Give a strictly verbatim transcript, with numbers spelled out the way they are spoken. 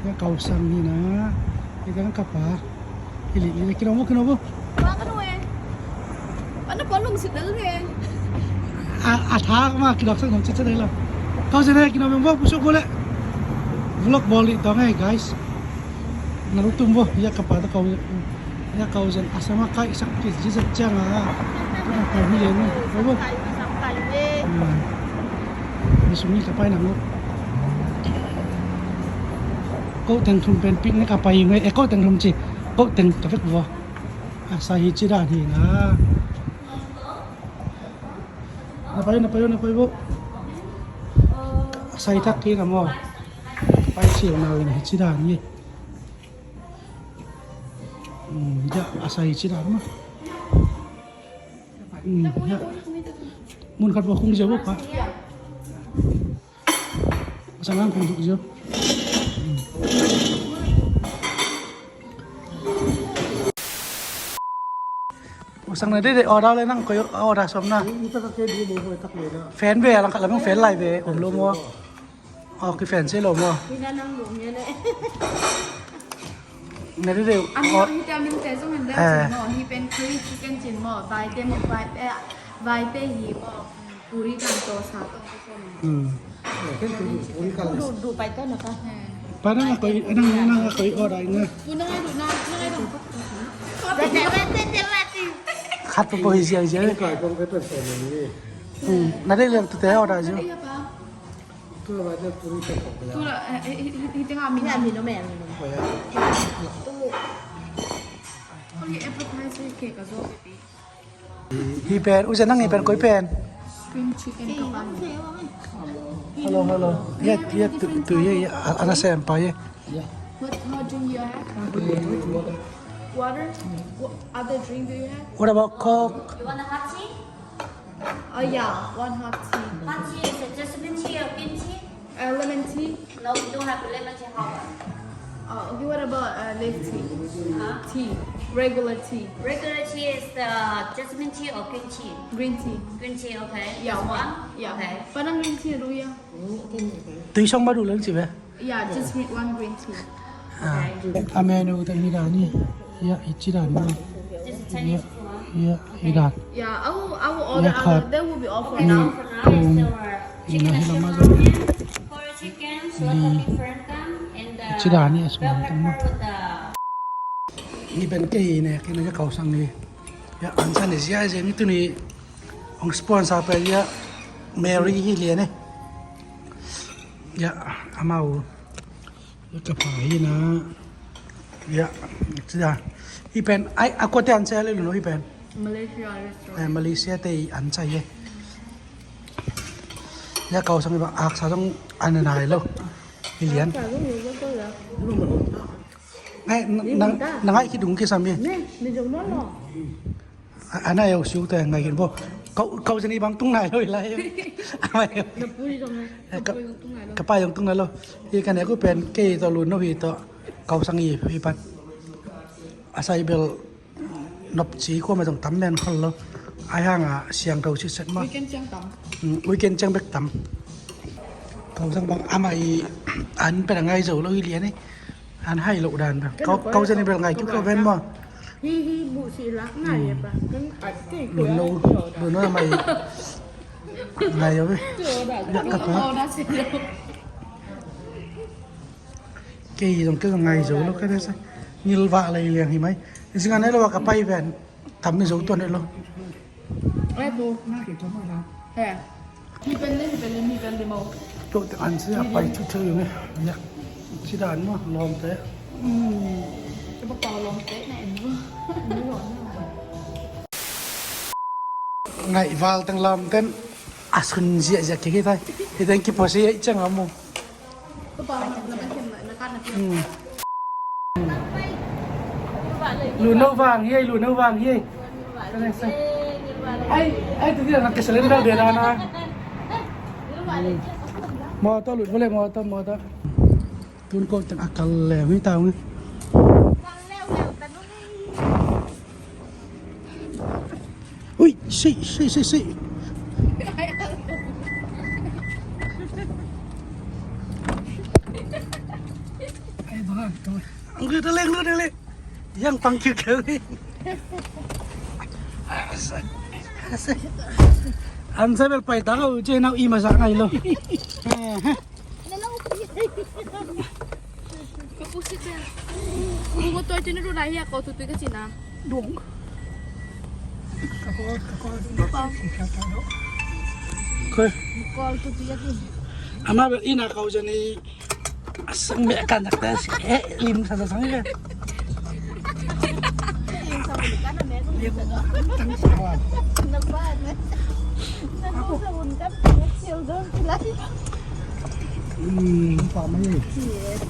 Ka kau sang hi na. Hi ka ka pa. Hi li li na kino mo, kino mo. Wa ka no e. Ano po nung si Del e. A, a tha ma kidok sang nung chit sa dai la. Kau sang ne kino mo, busuk mo le. Vlog bawl ni tawh ngai, guys. Na lu tum bo, ya ka pa ta kau. Ya kau sang a sama kai sak ki ji sak chiang a. Ka pa hi le ni. Kau bo. Ni sung ni ka pai nang lo. Ko teng thum pen picnic a pai ngai e, ko teng thum ci. Ko teng ka vet bo. A sai hi ci dan hi na. Na pai, na pai, na pai bo. A sai thak hi na mo. Pai ci na hi ci dan hi. Hmm, ya, a sai ci dan mo. Hmm, ya. Mun khat bo khung zia bo pa. Sang ang kong zuk zia. Sang na dede order le nang koi order som na. Fan ve lang khat lam fan lai ve om lo mo. Oh, ki fan se lo mo. Na dede. An hi te min te zong en deuh mo. Hi pen curry chicken cin mo. Vai te mo, vai te, vai te hi mo. Puri kan to sa to. Hmm. Ken tu puri kan. Du, du pai to na ka. Para na koi, nang, nang koi order na. Pu na ngai du na, na ngai du. Khat pa po hi zia, hi zia. Kai pong pe pe pe ni. Hmm. Na dei leng tu te order zia. Tu la, eh, eh, eh, eh, tengah mi na mi no me mi no. Only appetizer ke ka zo. Hi pen, uza nang hi pen, koi pen. Spring chicken ka pan. Hello, hello. Yeah, yeah, tu, tu, yeah, yeah. Ana sem pa, yeah. What, what drink you have? Water? What other drink do you have? What about Coke? You want a hot tea? Oh yeah, one hot tea. Hot tea is a jasmine tea or green tea? Uh, lemon tea. No, we don't have lemon tea. How about? Uh, okay, what about uh, leaf tea? Huh? Tea, regular tea. Regular tea is the jasmine tea or green tea? Green tea. Green tea, okay. Yeah, just one. One? Yeah. Okay. Panang green tea, do you? Tui song ba du leng ci ve. Yeah, just one green tea. Ah. A menu teng hi dan hi. Ya, hi ci dan hi. Just a Chinese food, huh? Ya, hi dan. Yeah, I will, I will order other. That will be all for now. Hi dan hi a sum teng ma. Hi pen kei ne, kei na ka kau sang hi. Ya, an san hi zia zia ni tu ni. Ong sponsor pe ya. Mary hi lian e. Ya, amau. Ka pa hi na. Ya, ci dan. Hi pen, ai, a kua te an sa le lo hi pen. Malaysia restaurant. Eh, Malaysia te an sa ye. Ya kau sang ba ak sa dong an nai lo. Hi lian. Ngai, nang, ngai ki dung ki sam ye. A, a nai au siu te ngai kin bo. Kau, kau zani bang tung nai lo i lai. Ka pa yong tung nai lo. Hi ka ne ku pen kei to lu no hi to. Kau sang i hi pan. A sai bel nop ci ko ma zong tam men khol lo. Ai hang a siang tho ci set ma. Weekend ciang tam. Weekend ciang bek tam. Kau sang bang ama i an pe ngai zo lo i lian i. An hai lo dan bang. Kau, kau zani bel ngai ki ko ven ma. Hi, hi, bu si lak ngai e pa. Kan at kei ko. Lu no, lu no mai. Ngai yo. Ya ka pa. Kei zong kei zong ngai zo lo ka desa. Ngil va lai liang hi mai. Zinga ne lo ka pai ven. Tam ni zo tuan lo. Ai bu. He. Mi pen le, mi pen le, mi pen le mo. Tua te an sia pai chu chu ne. Ya. Ci dan mo lom te. Hmm. Ka ba ka lom te na en mo. Ngai val teng lam ten a sun zia zia ke ke tai. Hi teng ki pose ai chang amo. Hmm. Lu no vang hi, lu no vang hi. Ai, ai, tu dia nak keselin dah dia dah na. Motor lut boleh, motor, motor. Tun ko teng akal le mi tau ni. Ui, si, si, si, si. Ai, Ang ganda lang, ganda lang. Yang pangkil kami. Ang sabel pa itang au je nau ima sa ngai lo. Kapusit ya. Bungo to ito na doon na hiya ko tutuy ka sina. Dong. Kol. Kol tutuy ka sina. Ama bel ina kau jani. Asang me kan tak tas eh lim sa sa sang ya. Lim sa balikan na meron. Tang sa kawan. Napan. Nanu sa unkat. Sildo sila. Hmm, pa mai. Yes.